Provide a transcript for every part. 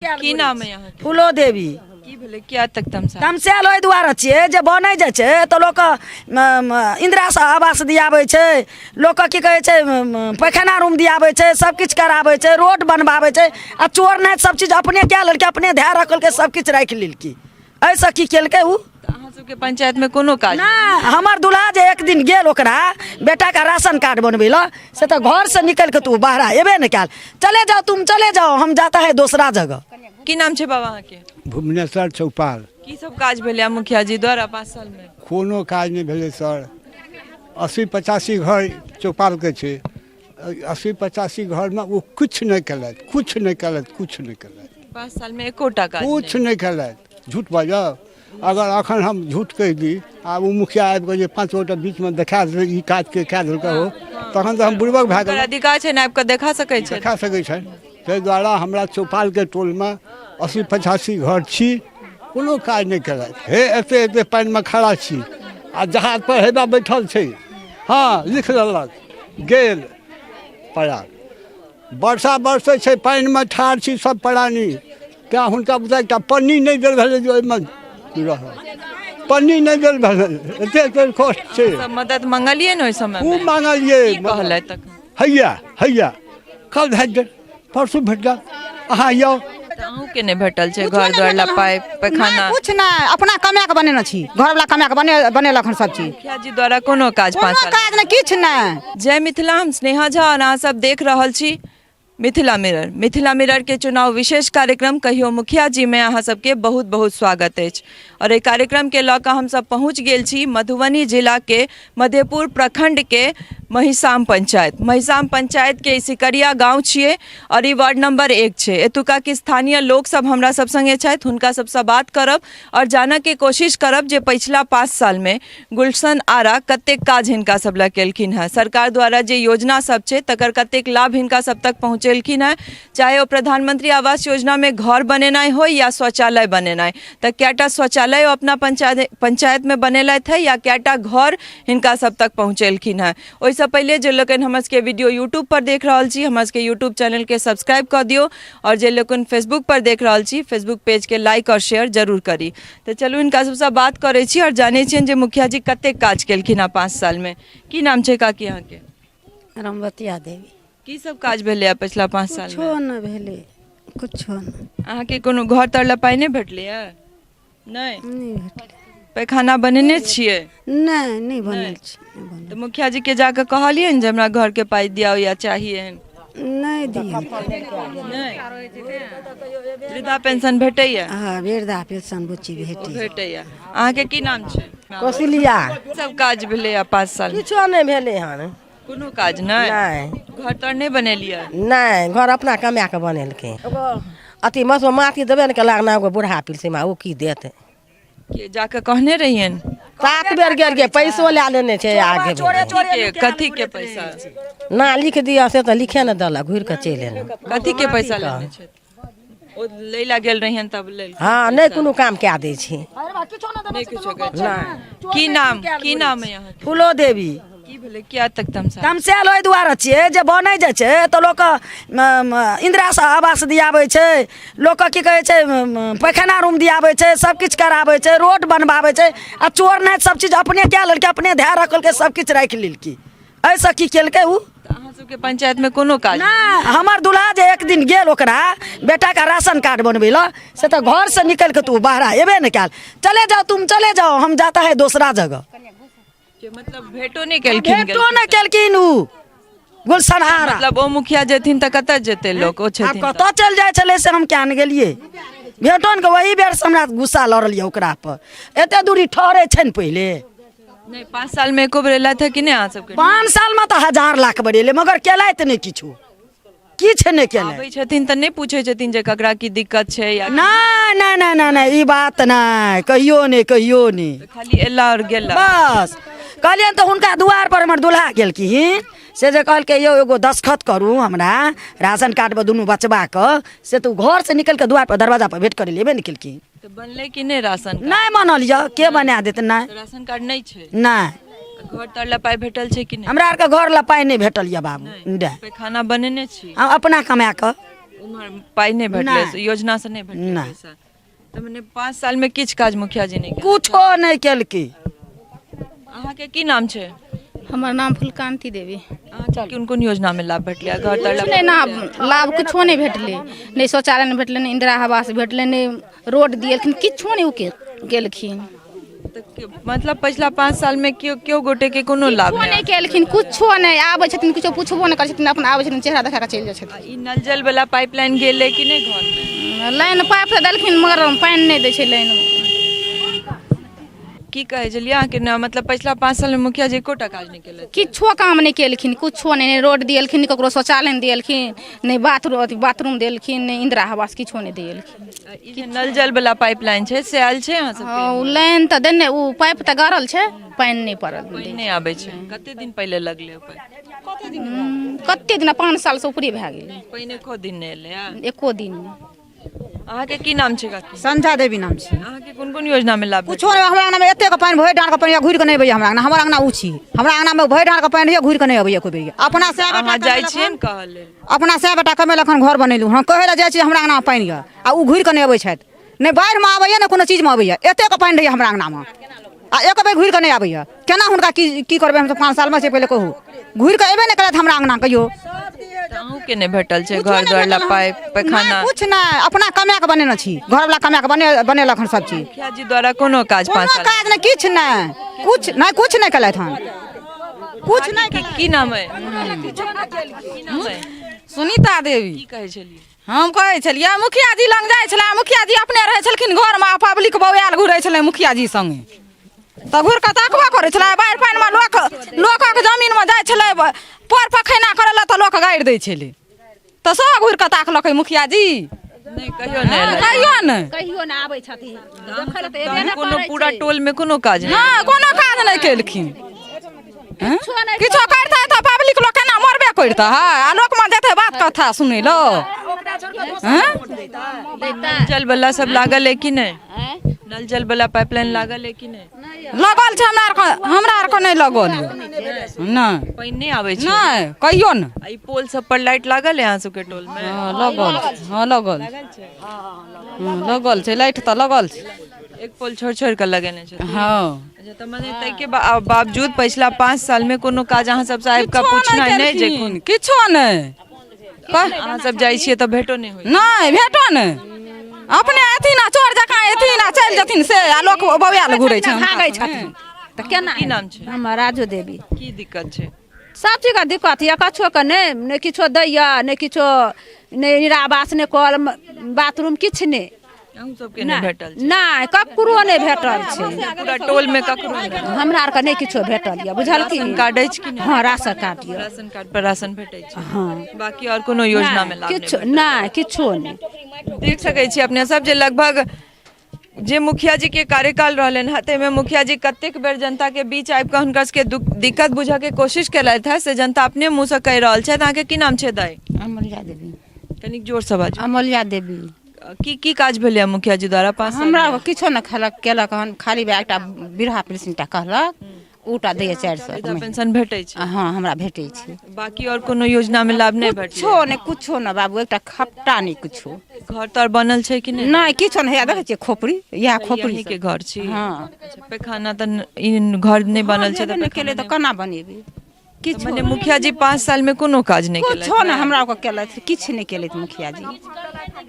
की नाम है अहाँके? फूलो देवी। की भेलै, किया तक तमसा? तमसायल ओहि दुआरे छियै जे बनै जे छै तऽ लोक इन्दिरा आवास दियाबै छै, लोकके की कहै छै, पैखाना रूम दियाबै छै, सबकिछु कराबै छै, रोड बनबाबै छै, आ चोर नाइट सबचीज अपने कए लेलकै, अपने धए रखलकै, सबकिछु राखि लेलकै। एहिसँ की केलकै ओ? तऽ अहाँ सबके पंचायत में कोनो काज नहि। हमर दुल्हा जे एक दिन गेल ओकरा बेटाके राशन कार्ड बनबै लए, से तऽ घरसँ निकलि कऽ तू बाहर एबे नहि कयल, चले जाओ तुम, चले जाओ, हम जाता है दोसरा जगह। की नाम छै बाबा अहाँके? भुवनेश्वर चौपाल। की सब काज भेलै मुखिया जी द्वारा 5 साल में? कोनो काज नहि भेलै सर। 80-85 घर चौपालके छै, 80-85 घरमे ओ किछु नहि केलथि, किछु नहि केलथि, किछु नहि केलथि। 5 साल में एकोटा काज किछु नहि केलथि। झूठ बाजब? अगर अखन हम झूठ कहि दी आ ओ मुखिया आबि कऽ जे 5 गोटा बीचमे देखा देबै ई काजके कए देलकै हो, तखन तऽ हम बुड़बक भए गेलहुँ। अधिकार छै ने, आबि कऽ देखा सकै छै, देखा सकै छनि। ताहि दुआरे हमरा चौपालके टोलमे 80-85 घर छी, कोनो काज नहि केलथि। हे एते एते पानिमे खड़ा छी आ जहाज पर हेबा बैठल छै, हँ लिख लेलक गेल पड़ा। वर्षा बरसै छै, पानिमे ठाढ़ छी सब प्राणी, तेँ हुनका बुझा एकटा पन्नी नहि देल भेलै जे ओहिमे रहल, पन्नी नहि देल भेलै, एते एते कष्ट छै। सब मदद मंगलियै ने ओहि समय? खूब मांगलियै। की कहलथि तखन? हैया हैया कल भेट गेल, परसू भेट गेल, अहाँ आउ। तऽ अहूँके नहि भेटल छै घर द्वार ला पाइ पैखाना? किछु नहि, अपना कमाए कऽ बनेने छी, घरवला कमाए कऽ बनेलक हन सब चीज। मुखिया जी द्वारा कोनो काज 5 कोनो साल काज नहि, किछु नहि। जय मिथिला, हम स्नेहा झा और अहाँ सब देख रहल छी मिथिला मिरर। मिथिला मिरर के चुनाव विशेष कार्यक्रम कहियो मुखिया जी में अहाँ सबके बहुत बहुत स्वागत अछि। और एहि कार्यक्रम के लऽ कऽ हम सब पहुँच गेल छी मधुबनी जिला के मधेपुर प्रखंड के महिसाम पंचायत। महिसाम पंचायत के सिकरिया गांव छियै और ई वार्ड नंबर 1 छै। एतुका के स्थानीय लोक सब हमरा सब संगे छथि, हुनका सबसँ बात करब और जानऽ के कोशिश करब जे पछिला 5 साल में गुलशन आरा कतेक काज हिनका सब लए केलखिन हेँ, सरकार द्वारा जे योजना सब छै तकर कतेक लाभ हिनका सब तक पहुँचेलखिन हेँ, चाहे ओ प्रधानमंत्री आवास योजना में घर बनेनाइ होइ या शौचालय बनेनाइ, तऽ कएटा शौचालय ओ अपना पंचायत में बनेलथि हेँ या कएटा घर हिनका सब तक पहुँचेलखिन हेँ। ओहिसँ पहिले जे लोकनि हमर सबके वीडियो यूट्यूब पर देख रहल छी, हमर सबके यूट्यूब चैनलके सब्सक्राइब कऽ दियौ और जे लोकनि फेसबुक पर देख रहल छी, फेसबुक पेजके लाइक और शेयर जरूर करी। तऽ चलू हिनका सबसँ बात करै छी और जानै छियनि जे मुखिया जी कतेक काज केलखिन हेँ 5 सालमे। की नाम छै काकी अहाँके? रामवतिया देवी। की सब काज भेलै पछिला 5 सालमे? कुछो नहि भेलै, कुछो नहि। अहाँके कोनो घर तर लए पाइ नहि भेटलै? नहि, नहि भेटलै। पैखाना बनेने छियै? नहि, नहि बनल छै, नहि बनल। तऽ मुखिया जी के जाकऽ कहलियनि जे हमरा घरके पाइ दियाउ या चाहिए? नहि दिअ। नहि। वृद्धा पेंशन भेटैया? हँ, वृद्धा पेंशन बुच्ची भेटैया। भेटैया। अहाँके की नाम छै? कौशल्या। सब काज भेलैया 5 साल? किछो नहि भेलै हन। कोनो काज नहि? नहि। घर तर नहि बनेलियै? नहि, घर अपना कमा कऽ बनेलकै। एगो अथी मसो माथी देबे ने केलक ना, एगो बूढ़ा पिलसीमा ओ की देत? के जाकऽ कहने रहियनि? 7 बेर गेलियै, पैसो लए लेने छै आगे। कथी के पैसा? ना लिख दिअ से तऽ लिखे ने देलक, घुरि कऽ चलि एलहुँ। कथी के पैसा लेने छै? ओ लै ला गेल रहियनि तब लेल? हँ, नहि कोनो काम कए दै छै। नहि किछो कहै छै। की नाम है अहाँके? फूलो देवी। की भेलै, किया तक तमसा? तमसायल ओहि दुआरे छियै जे बनै जे छै तऽ लोक इन्दिरा आवास दियाबै छै, लोकके की कहै छै, पैखाना रूम दियाबै छै, सबकिछु कराबै छै, रोड बनबाबै छै, आ चोर नाइट सबचीज अपने कए लेलकै, अपने धए रखलकै, सबकिछु राखि लेलकै। एहिसँ की केलकै ओ? तऽ अहाँ सबके पंचायत में कोनो काज नहि। हमर दुल्हा जे एक दिन गेल ओकरा बेटाके राशन कार्ड बनबै लए, से तऽ घरसँ निकलि कऽ तू बाहर एबे नहि कयल, चले जाओ तुम, चले जाओ, हम जाता है दोसरा जगह। के मतलब भेटो नहि केलखिन? भेटो नहि केलखिन ओ गुलशन आरा। मतलब ओ मुखिया जेथिन तऽ कतऽ जेतै लोक? ओ छथिन आब कतऽ चलि जाइ छलै से हम किया नहि गेलियै भेटो ने। वही बेरसँ हमरा गुस्सा लड़ल यऽ ओकरा पर। एते दूरी ठहरै छै ने पहिले। नहि, 5 साल में एको बेर एलथि है कि नहि अहाँ सबके? 5 साल में तऽ 1000 लाख बेर एलै, मगर केलथि नहि किछु, किछु नहि केलथि। आबै छथिन तऽ नहि पूछै छथिन जे ककरा की दिक्कत छै या? नहि नहि नहि नहि नहि, ई बात नहि, कहियो नहि, कहियो नहि। खाली एला और गेला बस। कहलियनि तऽ हुनका दुआर पर हमर दुल्हा गेलखिन, से जे कहलकै यौ एगो दस्तखत करू हमरा राशन कार्डपर दुनू बचबाके, से तऽ ओ घरसँ निकलि कऽ दुआर पर दरवाजा पर भेँट करै लए एबे नहि केलखिन। तऽ बनलै कि नहि राशन कार्ड? नहि बनल यऽ, के बना देत? नहि। तऽ राशन कार्ड नहि छै? नहि। घर तर लए पाइ भेटल छै कि नहि? हमरा आरके घर लए पाइ नहि भेटल यऽ बाबू। नहि। पैखाना बनेने छी? हम अपना कमा कऽ। ओ उम्हर पाइ नहि भेटलै? नहि। योजना से नहि भेटलै? नहि। पैसा तऽ मने 5 साल मे किछु काज मुखिया जी नहि केलखिन? कुछो नहि केलकै। अहाँके की नाम छै? हमर नाम फुलकांति देवी। अहाँके कोन कोन योजना मे लाभ भेटलै? घर तर किछु नहि ना लाभ, किछो नहि भेटलै। नहि शौचालय नहि भेटलै, नहि इंदिरा आवास भेटलै, नहि रोड दिएलखिन, किछो नहि ओ केलखिन। मतलब पछिला 5 साल मे केओ केओ गोटे के कोनो लाभ नहि केलखिन? कुछो नहि। आबै छथिन, किछो पुछबो नहि करै छथिन, अपन आबै छथिन, चेहरा देखा कऽ चलि जाइ छथिन। ई नल जल वाला पाइपलाइन गेलै कि नहि घर मे? लाइन पाइप तऽ देलखिन, मगर पानि नहि दै छै लाइन। की कहै छलियै अहाँके ने, मतलब पछिला 5 सालमे मुखिया जी एकोटा काज नहि केलथि? किछो काम नहि केलखिन, किछो नहि। नहि रोड दिएलखिन, नहि ककरो शौचालय नहि दिएलखिन, नहि बाथरूम, अथी बाथरूम देलखिन, नहि इंदिरा आवास, किछो नहि दिएलखिन। ई जे नल जल वाला पाइपलाइन छै से आयल छै अहाँ सबके? हँ, ओ लाइन तऽ देने, ओ पाइप तऽ गड़ल छै, पानि नहि पड़ल। पानि नहि आबै छै? कते दिन पहिले लगलै ओ पाइप? कते दिन, 5 सालसँ ऊपरे भए गेलै। पानि एको दिन नहि एलै? एको दिन नहि। अहाँके की नाम छै काकी? संझा देवी नाम छै। अहाँके कोन कोन योजना मे लाभ? कुछो नहि। हमरा अंगना मे एतेक पानि, भरि डाँड़ के पानि, घुरि के नहि अबैया हमरा अंगना। हमर अंगना ऊ छी, हमरा अंगना मे भरि डाँड़ के पानि रहैया, घुरि के नहि अबैया कोइ बेर। अपना सए बेटा अहाँ जाइ छियै ने कहऽ लेल? अपना सए बेटा कमेलक हन, घर बनेलहुँ। हम कहै लए जाइ छी हमरा अंगना मे पानि यऽ, आ ओ घुरि के नहि अबै छथि। नहि बाढ़िमे आबैया, नहि कोनो चीजमे अबैया। एतेक पानि रहैया हमरा अंगनामे आ एक बेर घुरि के नहि आबैया। केना हुनका की की करबै हमसब 5 सालमे से पहिले कहू। घुरि कऽ अयबे नहि केलथि हमरा अंगना कहियो। अहूँके नहि भेटल छै घर द्वार ला पाइप पैखाना? किछु नहि। अपना कमाए कऽ बनेने छी, घरवला कमाए कऽ बनेलक हन सब चीज। मुखिया जी द्वारा कोनो काज 5 साल काज नहि, किछु नहि, किछु नहि, किछु नहि केलथि हन, किछु नहि। की नाम है? सुनीता देवी। की कहै छलियै? हम कहै छलियै, मुखिया जी लग जाइ छलै, मुखिया जी अपने रहै छलखिन घरमे आ पब्लिक बौआयल घुरै छलै मुखिया जी सङ्गे, तऽ घुरि कऽ ताकबो करै छलै। बाढ़ि पानिमे लोक लोकक जमीनमे जाइ छलै पर पखैना करै लए, तऽ लोक गारि दै छलै, तऽ सब घुरि कऽ ताकलकै मुखिया जी? नहि, कहियो नहि। कहियो नहि, कहियो नहि आबै छथिन। कोनो पूरा टोलमे कोनो काज नहि? कोनो काज नहि केलखिन। किछो करतै तऽ पब्लिक लोक केना मरबे करतै है, आ लोकमे जेतै बात कथा सुनै लए? नल जल वाला सब लागल है कि नहि? नल जल वाला पाइपलाइन लागल है कि नहि? लगल छै, हमरा आरके, हमरा आरके नहि लगल यऽ, नहि। पानि नहि आबै छै? नहि, कहियो नहि। ई पोल सब पर लाइट लागल है अहाँ सबके टोल मे? हँ लगल, हँ लगल, हँ लगल छै, लाइट तऽ लगल छै। एक पोल छोड़ि छोड़ि कऽ लगेने छै? हँ। अच्छा, तऽ मने ताहिके बावजूद पछिला 5 सालमे कोनो काज अहाँ सबसँ आबि कऽ पूछनाइ नहि जे कोन? किछो नहि। अहाँ सब जाइ छियै तऽ भेटो नहि होइ? नहि, भेटो नहि। अपने एथिन आ चोर जकाँ एथिन आ चलि जेथिन से, आ लोक बौआयल घुरै छै, भागै छथिन तऽ केना? की नाम छै? हमर राजू देवी। की दिक्कत छै? सब चीजके दिक्कत यऽ, कछुओके नहि, नहि किछो दैया, नहि किछो, नहि इन्दिरा आवास, नहि कल बाथरूम, किछु नहि। अहूँ सबके नहि भेटल छै? नहि, ककरो नहि भेटल छै। पूरा टोल मे ककरो नहि? हमरा आरके नहि किछो भेटल यऽ, बुझलखिन। राशन कार्ड अछि कि नहि? हँ, राशन कार्ड यऽ। राशन कार्ड पर राशन भेटै छै? हँ। बाकी आओर कोनो योजना मे लाभ? किछु नहि, किछो नहि। देख सकै छी अपने सब जे लगभग जे मुखिया जी के कार्यकाल रहलनि हँ, ताहिमे मुखिया जी कतेक बेर जनता के बीच आबि कऽ हुनका सबके दिक्कत बुझऽ के कोशिश केलथि हँ, से जनता अपने मुँहसँ कहि रहल छथि। अहाँके की नाम छै दाइ? अमूल्या देवी। कनिक जोरसँ बाजू। अमूल्या देवी। की की काज भेलै मुखिया जी द्वारा 5 साल? हमरा किछो नहि खेलक केलक हन, खाली एकटा वृद्धा पेंशन टा कहलक, ऊटा दैया 400। वृद्धा पेंशन भेटै छै? हँ, हमरा भेटै छै। बाकी आओर कोनो योजना मे लाभ नहि भेटलै? कुछो नहि, कुछो नहि बाबू, एकटा खपटा नहि, कुछो। घर तर बनल छै कि नहि? नहि, किछो नहि। हैया देखै छियै खोपड़ी, इएह खोपड़ी अहीं के घर छी? हँ। अच्छा, पैखाना तऽ ई घर नहि बनल छै? तऽ केलै तऽ केना बनेबै? किछु मने मुखिया जी 5 साल मे कोनो काज नहि केलथि? कुछो नहि हमरा ओकर केलथि, किछु नहि केलथि मुखिया जी,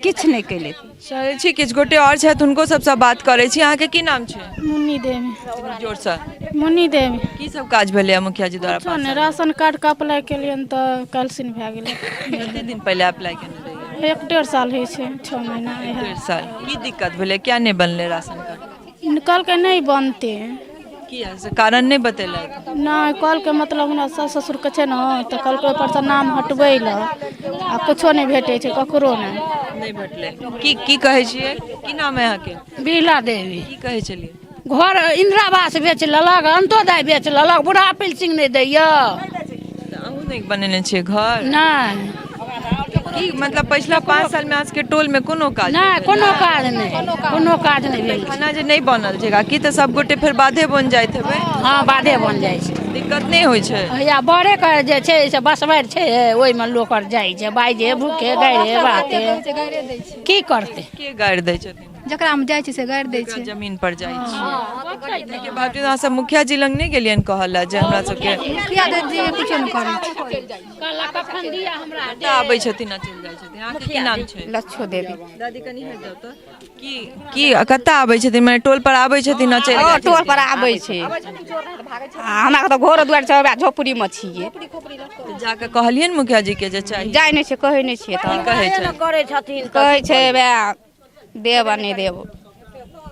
किछु नहि केलथि। चलै छी, किछु गोटे आओर छथि, हुनको सबसँ बात करै छी। अहाँके की नाम छै? मुन्नी देवी। जोरसँ। मुन्नी देवी। की सब काज भेलै मुखिया जी द्वारा? कुछो नहि। राशन कार्ड के अप्लाई केलियनि तऽ कैलसिन भए गेलै। कते दिन पहिले अप्लाई केने रहियै? 1-1.5 साल होइ छै, 6 महीना। 1.5 साल। की दिक्कत भेलै, किया नहि बनलै राशन कार्ड? कहलकै नहि बनतै। किया से कारण नहि बतेलथि? नहि, कहलकै मतलब हमरा सास ससुरके छै ने, तऽ कहलकै ओहिपरसँ नाम हटबै लए, आ कुछो नहि भेटै छै, ककरो नहि। नहि भेटलै। की की कहै छियै? की नाम है अहाँके? बीला देवी। की कहै छलियै? घर इंदिरा आवास बेच लेलक, अंत्योदय बेच लेलक, बूढ़ा पेंशन नहि दैया। अहूँ नहि बनेने छियै घर? नहि। की मतलब पछिला 5 साल में अहाँ सबके टोल में कोनो काज नहि कोनो काज नहि, कोनो काज नहि भेल। खाना जे नहि बनल छै काकी, तऽ सब गोटे फेर बाधे बन जाइत हेबै? हँ, बाधे बन जाइ छै। दिक्कत नहि होइ छै? हैया बड़े के जे छै से बसबारि छै, ओहिमे लोक आर जाइ छै बाइजे भूखे गाड़े बाते, की करतै? के गारि दै छथिन? जकरा हम जाइ छी से गारि दै छै। जमीन पर जाइ छी, एहिके बावजूद अहाँ सब मुखिया जी लग नहि गेलियनि कहऽ लए जे हमरा सबके? मुखिया जी किछो नहि करै छै। कतऽ आबै छथिन आ चलि जाइ छथिन। अहाँके की नाम छै? लच्छो देवी। दादी, कनि हटि जाउ तऽ। की की कतऽ आबै छथिन, माने टोल पर आबै छथिन आ चलि जाइ छथिन? टोल पर आबै छै, आ हमरा तऽ घरो दुआरि छै, ओकरा झोपड़ीमे छियै। तऽ जाकऽ कहलियनि मुखिया जी के जे चाही? जाइ नहि छै, कहै नहि छियै। की तऽ कहै छै? करै छथिन, कहै छै वएह देब आ नहि देब।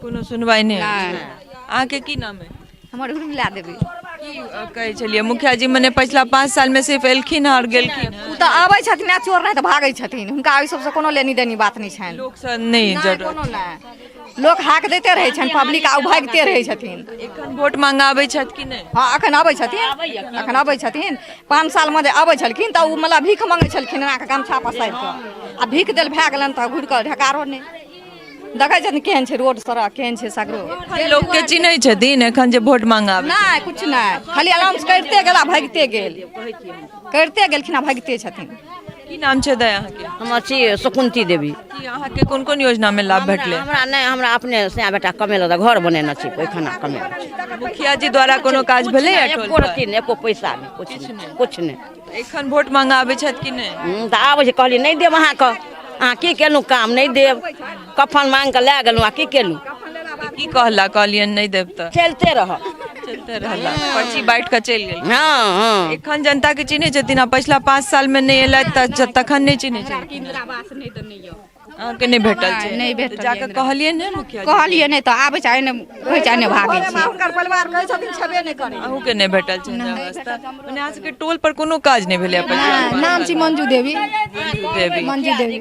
कोनो सुनवाइ नहि होइ छै। अहाँके की नाम है? हमर उर्मिला देवी। की कहै छलियै मुखिया जी मने पछिला 5 साल में सिर्फ एलखिन हँ आओर गेलखिन हँ? ओ तऽ आबै छथिन आ चोर नहि तऽ भागै छथिन, हुनका ओहि सबसँ कोनो लेनी देनी बात नहि छनि। लोकसँ नहि जरूरत? कोनो नहि। लोक हाक दैते रहै छनि पब्लिक आ ओ भागिते रहै छथिन। एखन वोट मांगा आबै छथि कि नहि? हँ, एखन आबै छथिन, एखन आबै छथिन। 5 सालमे जे आबै छलखिन तऽ ओ मतलब भीख मङ्गै छलखिन एना कऽ गमछा पसारि कऽ, आ भीख देल भए गेलनि तऽ घुरि कऽ ढेकारो नहि देखै छथिन, केहन छै रोड सड़क, केहन छै सगरो। एखन लोकके चिन्है छथिन एखन जे वोट मांगा आबै? नहि, किछु नहि, खाली अनाउंस करिते गेला, भागिते गेल, करिते गेलखिन आ भागिते छथिन। की नाम छै दाइ अहाँके? हमर छी शकुंती देवी। की अहाँके कोन कोन योजना में लाभ भेटलै? हमरा नहि, हमरा अपने सैया बेटा कमेलक तऽ घर बनेने छी, पैखाना कमेने छी। मुखिया जी द्वारा कोनो काज भेलै एको रत्ती नहि, एको पैसा नहि, किछु नहि, किछु नहि। एखन वोट मांगा आबै छथि कि नहि? तऽ आबै छै, कहलियै नहि देब अहाँके, अहाँ की केलहुँ काम, नहि देब। कफन मांग कऽ लए गेलहुँ आ की केलहुँ? की कहला, कहलियनि नहि देब तऽ? चलिते रह। चलते रहला, पर्ची बाँटि कऽ चलि गेल। हँ हँ। एखन जनता के चिन्है छथिन आ पछिला 5 साल में नहि एलथि तऽ तखन नहि चिन्है छथिन? अहाँके नहि भेटल छै? नहि भेटल। जाकऽ कहलियै ने मुखिया जी? कहलियै नहि तऽ आबै छै, नहि कहै छै, नहि भागै छै। हुनकर परिवार कहै छथिन छेबे नहि करै। अहूँके नहि भेटल छै इंदिरा आवास? तऽ मने अहाँ सबके टोल पर कोनो काज नहि भेलै? नाम छी मंजू देवी। मंजू देवी। मंजू देवी।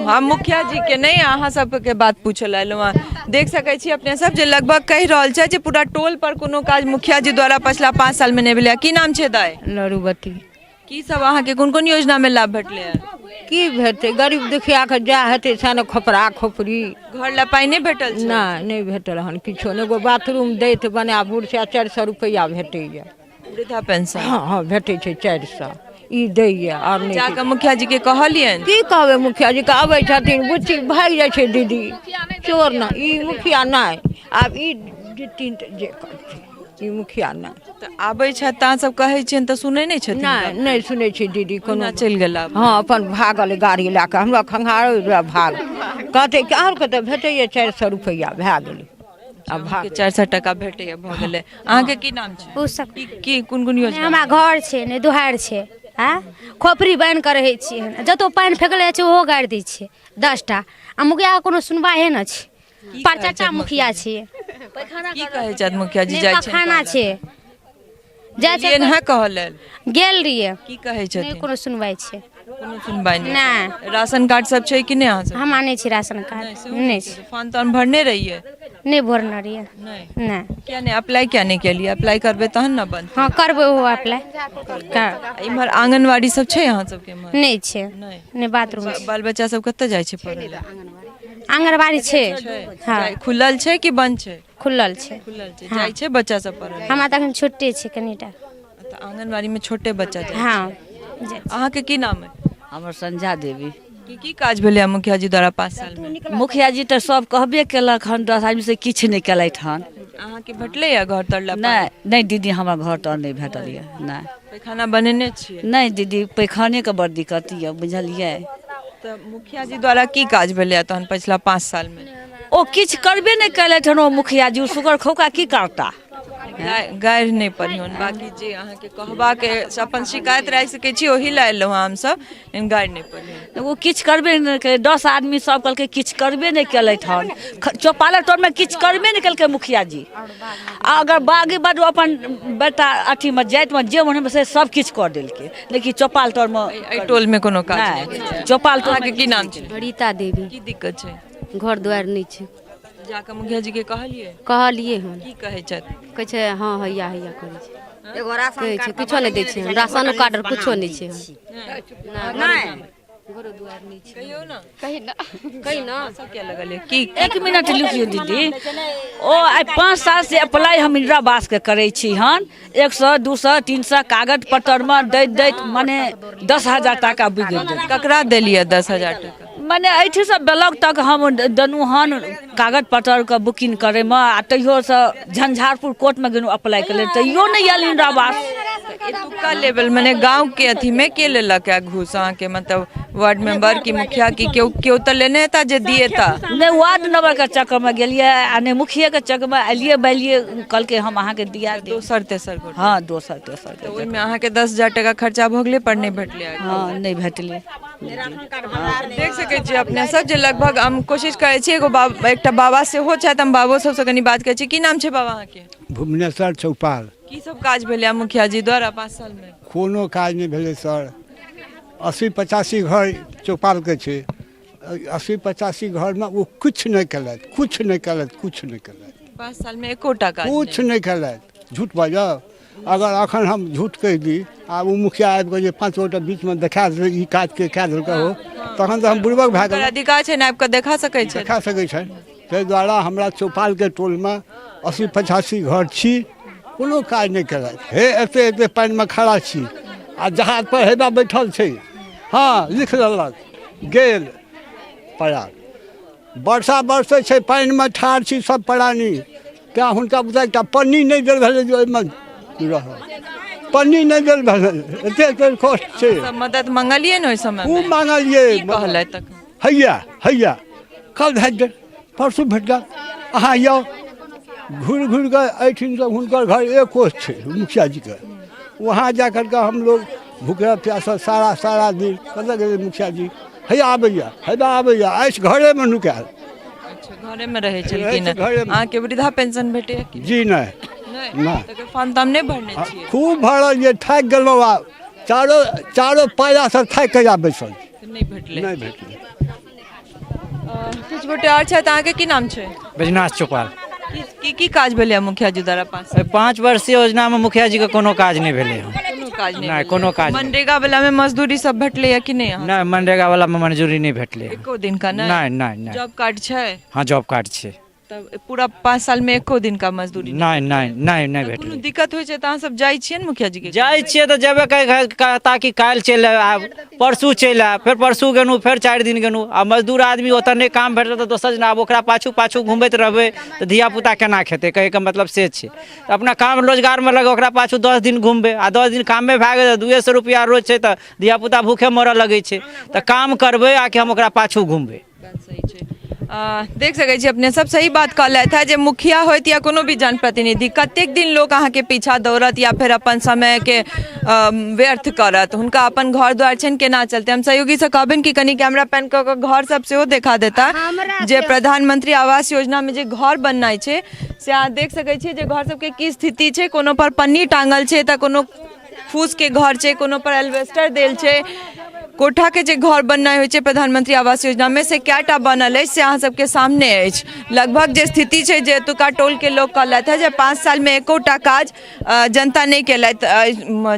हम मुखिया जी के नहि, अहाँ सबके बात पूछऽ लए एलहुँ हँ। देख सकै छी अपने सब जे लगभग कहि रहल छै जे पूरा टोल पर कोनो काज मुखिया जी द्वारा पछिला 5 साल में नहि भेलै। की नाम छै दाइ? लड़ूबती। की सब अहाँके कोन कोन योजना में लाभ भेटलै हँ? की भेटतै, गरीब दुखियाके जा हेतै सएह ने, खोपड़ा खोपड़ी। घर लए पाइ नहि भेटल छै? नहि, नहि भेटल हन किछो नहि। एगो बाथरूम दैत बना बूढ़ से 400 रुपैआ भेटैए। वृद्धा पेंशन? हँ हँ, भेटै छै 400, ई दैए आओर नहि। जाकऽ मुखिया जी के कहलियनि? की कहबै मुखिया जी के, अबै छथिन बुच्ची, भागि जाइ छै दीदी, चोर ने ई मुखिया नहि। आब ई जीतिन तऽ जे करथिन, ई मुखिया नहि। तऽ आबै छथि तऽ अहाँ सब कहै छियनि तऽ सुनै नहि छथिन? नहि, नहि सुनै छै दीदी कोनो। ओहिना चलि गेला। हँ, अपन भागल गाड़ी लए कऽ, हमरा खंघारो भाग कहतै कि अहाँके तऽ भेटैए 400 रुपैआ, भए गेलै आ भाग। 400 टाका भेटैए, भऽ गेलै। अहाँके की नाम छै? ओ सब की कोन कोन योजना? नहि हमरा घर छै, नहि दुहारि छै, आँ खोपड़ी बान्हि कऽ रहै छियै। जतौ पानि फेकले जाइ छै ओहो गारि दै छै 10टा, आ मुखियाके कोनो सुनवाहे नहि छै। परचाचा मुखिया छियै। की कहै छथि मुखिया जी? नहि जाइ छै पखाना छै, जाइ छै। गेलियनि हँ कहऽ लेल? गेल रहियै। की कहै नहि छथिन? कोनो सुनवाइ छै? कोनो सुनवाइ नहि? नहि। राशन कार्ड सब छै कि नहि अहाँ सब? हमरा नहि छै राशन कार्ड, नहि छै। फॉर्म तॉर्म भरने रहियै? नहि भरने रहियै। नहि। किया नहि अप्लाई, किया नहि केलियै? अप्लाई करबै तहन ने बनतै। हँ, करबै ओहो अप्लाई। इम्हर आंगनबाड़ी सब छै अहाँ सबके इम्हर? नहि छै। नहि, बाथरूम छै। बाल बच्चा सब कतऽ जाइ छै पढ़ै लए? आंगनबाड़ी छै। हँ। खुलल छै कि बंद छै? खुलल छै। खुलल छै। जाइ छै बच्चा सब पढ़ै लए? हमरा तऽ अखन छोटे छै कनिटा। तऽ आंगनबाड़ी में छोटे बच्चा जाइ छै? हँ। अहाँके की नाम है? हमर संझा देवी। की की काज भेलै मुखिया जी द्वारा 5 साल में? मुखिया जी तऽ सब कहबे केलक हन, 10 आदमी से किछु नहि केलथि हन। अहाँके भेटलै या घर तर लए? नहि नहि दीदी, हमरा घर तर नहि भेटल यऽ, नहि। पैखाना बनेने छियै? नहि दीदी, पैखानेके बड़ दिक्कत यऽ, बुझलियै। तऽ मुखिया जी द्वारा की काज भेलै तहन पछिला 5 साल में? ओ किछु करबे नहि केलथि हन ओ मुखिया जी, ओ सुगर खौका की करता? गारि नहि पढ़ियौन, बाकी जे अहाँके कहबाक अछि अपन शिकायत राखि सकै छी, ओहि लए एलहुँ हँ हमसब, लेकिन गारि नहि पढ़ियौन। ओ किछु करबे नहि केलकै, 10 आदमी सब कहलकै किछु करबे नहि केलथि हन। चौपालक टोलमे किछु करबे नहि केलकै मुखिया जी, आ अगर बागी बाद अपन बेटा अथीमे जातिमे जे मन से सब किछु कऽ देलकै, लेकिन चौपाल टोलमे एहि टोलमे कोनो काज नहि। चौपाल टोल। अहाँके की नाम छै? रीता देवी। की दिक्कत छै? घर दुआरि नहि छै। जाकऽ मुखिया जी के कहलियै? कहलियै हन। की कहै छथि? कहै छै हँ, हैया हैया करै छै। एगो राशन कहै छै किछो नहि दै छै राशन कार्ड आर किछो नहि छै। नहि। कहियौ ने, कही ना, कही ना। किया लगलियै की? एक मिनट लिखियौ दीदी। ओ आइ 5 साल से अप्लाई हम इंदिरा आवासके करै छी हन। 100, 200, 300 कागज पत्तरमे दैत दैत मने 10,000 टाका बिगड़ि गेल। ककरा देलियै 10,000 टाका? मने एहिठामसँ ब्लॉक तक हम देलहुँ हन कागज पत्तरके बुकिंग करैमे, आ तैयोसँ झंझारपुर कोर्टमे गेलहुँ अप्लाई करै लए, तैयो नहि आयल इंदिरा आवास। एतुक्का लेवल मने गाँव के अथी में के लेलक है घूस अहाँके? मतलब वार्ड मेंबर की मुखिया की केओ केओ तऽ लेने हेता जे दिएता। नहि वार्ड नंबरके चक्करमे गेलियै आ नहि मुखियेके चक्करमे एलियै बैलियै, कहलकै हम अहाँके दिया देब। दोसर तेसर गोटे? हँ, दोसर तेसर। तऽ ओहिमे अहाँके 10,000 टाका खर्चा भऽ गेलै पर नहि भेटलै? हँ, नहि भेटलै। देख सकै छियै अपने सब जे लगभग हम कोशिश करै छी, एगो बाबा, एकटा बाबा सेहो छथि, हम बाबो सबसँ कनि बात करै छी। की नाम छै बाबा अहाँके? भुवनेश्वर चौपाल। की सब काज भेलै मुखिया जी द्वारा 5 साल मे? कोनो काज नहि भेलै सर। 80-85 घर चौपालके छै, 80-85 घरमे ओ किछु नहि केलथि, किछु नहि केलथि, किछु नहि केलथि। 5 साल मे एकोटा काज? किछु नहि केलथि। झूठ बाजब? अगर अखन हम झूठ कहि दी आ ओ मुखिया आबि कऽ जे 5 गोटा बीचमे देखा देलै ई काजके कए देलकै हो, तखन तऽ हम बुड़बक भए गेलहुँ। अधिकार छै ने, आबि कऽ देखा सकै छै। देखा सकै छनि। ताहि दुआरे हमरा चौपालके टोलमे 80-85 घर छी, कोनो काज नहि केलथि। हे एते एते पानिमे खड़ा छी आ जहाज पर हेबा बैठल छै। हँ, लिख लेलक, गेल पड़ा। वर्षा बरसै छै, पानिमे ठाढ़ छी सब प्राणी। तेँ हुनका बुझा एकटा पन्नी नहि देल भेलै जे ओहिमे रहल, पन्नी नहि देल भेलै। एते एते कष्ट छै। सब मदद मंगलियै ने ओहि समय? खूब मांगलियै। की कहलथि तखन? हैया हैया कल भेट देत, परसू भेट जायत, अहाँ आउ। घुरि घुरि कऽ एहिठिनसँ हुनकर घर एक कोस छै मुखिया जीके, वहाँ जा करके हम लोग भूखे प्यासे सारा सारा दिन कतऽ गेलै मुखिया जी? हैया आबैया, हैया आबैया, आइस घरेमे नुकायल। अच्छा, घरेमे रहै छलखिन। रहै छै घरेमे। अहाँके वृद्धा पेंशन भेटैया कि? जी नहि। नहि? तकर फॉर्म ताम नहि भरने छियै? खूब भरल जे थाकि गेलहुँ, आब चारो चारो पाया सब थाकि कऽ आब बैसल छी। नहि भेटलै? नहि भेटलै। किछु गोटे आओर छथि। अहाँके की नाम छै? बैजनाथ चौपाल। की की काज भेलै मुखिया जी द्वारा 5 एहि 5 वर्षीय योजनामे मुखिया जीके कोनो काज नहि भेलै हन। कोनो काज नहि? नहि, कोनो काज नहि। मनरेगा वाला मे मजदूरी सब भेटलै या कि नहि अहाँ? नहि, मनरेगा वालामे मंजूरी नहि भेटलै हन। एको दिन का नहि? नहि नहि नहि। जॉब कार्ड छै? हँ, जॉब कार्ड छै। तब पूरा 5 साल मे एको दिन का मजदूरी? नहि नहि नहि, नहि कोनो भेटलै। दिक्कत होइ छै तऽ अहाँ सब जाइ छियै ने मुखिया जी के? जाइ छियै तऽ जेबे कहता कि काल्हि चलि आयब, परसू चलि आयब। फेर परसू गेलहुँ, फेर 4 दिन गेलहुँ। आ मजदूर आदमी ओतऽ नहि काम भेटल तऽ दोसर जेना आब ओकरा पाछू पाछू घुमैत रहबै तऽ धियापुता केना खेतै? कहैके मतलब से छै। तऽ अपना काम रोजगारमे लगे ओकरा पाछू 10 दिन घुमबै आ 10 दिन कामे भए गेल तऽ 200 रुपैआ रोज छै, तऽ धियापुता भूखे मरऽ लगै छै। तऽ काम करबै आ कि हम ओकरा पाछू घुमबै? देख सकै छी अपने सब, सही बात कहलथि है जे मुखिया होइत या कोनो भी जनप्रतिनिधि, कतेक दिन लोक अहाँके पीछा दौड़त या फेर अपन समयके व्यर्थ करत? हुनका अपन घर द्वार छनि, केना चलतै? हम सहयोगीसँ कहबनि कि कनि कैमरा पैन कऽ कऽ घर सब सेहो देखा देता जे प्रधानमंत्री आवास योजनामे जे घर बननाइ छै से अहाँ देख सकै छियै जे घर सबके की स्थिति छै। कोनो पर पन्नी टाँगल छै तऽ कोनो फूसके घर छै, कोनो पर एल्वेस्टर देल छै। कोठाके जे घर बननाइ होइ छै प्रधानमंत्री आवास योजनामे से कएटा बनल अछि से अहाँ सबके सामने अछि। लगभग जे स्थिति छै जे एतुका टोलके लोक कहलथि हँ जे 5 सालमे एकोटा काज जनता नहि केलथि,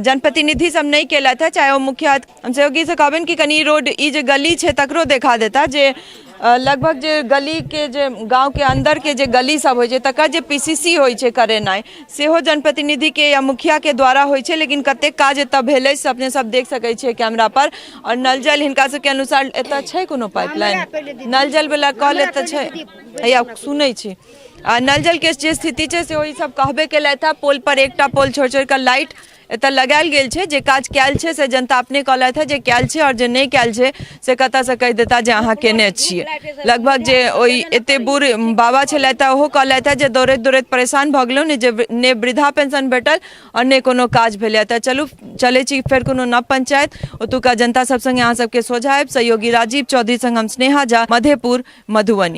जनप्रतिनिधि सब नहि केलथि हँ, चाहे ओ मुखिया। हम सहयोगीसँ कहबनि कि कनि रोड ई जे गली छै तकरो देखा देता जे लगभग जे गलीके जे गाँवके अन्दरके जे गली सब होइ छै तकर जे पीसीसी होइ छै करेनाइ सेहो जनप्रतिनिधिके या मुखियाके द्वारा होइ छै, लेकिन कतेक काज एतऽ भेलै से अपने सब देख सकै छियै कैमरा पर। आओर नल जल हिनका सबके अनुसार एतऽ छै कोनो पाइपलाइन नल जल वला कल एतऽ छै? हैया सुनै छी। आ नल जलके जे स्थिति छै से ई सब कहबे केलथि हँ। पोल पर एकटा पोल छोड़ि छोड़ि कऽ लाइट एतऽ लगायल गेल छै। जे काज कयल छै से जनता अपने कहलथि हँ जे कयल छै, आओर जे नहि कयल छै से कतऽसँ कहि देता जे अहाँ केने छियै। लगभग जे ओहि एते बूढ़ बाबा छलथि हँ ओहो कहलथि हँ जे दौड़ैत दौड़ैत परेशान भऽ गेलहुँ, ने जे ने वृद्धा पेंशन भेटल आओर ने कोनो काज भेलै। तऽ चलू चलै छी फेर कोनो नव पंचायत, ओतुका जनता सब संगे अहाँ सबके सोझा आबि। सहयोगी राजीव चौधरी संग हम स्नेहा झा, मधेपुर, मधुबनी।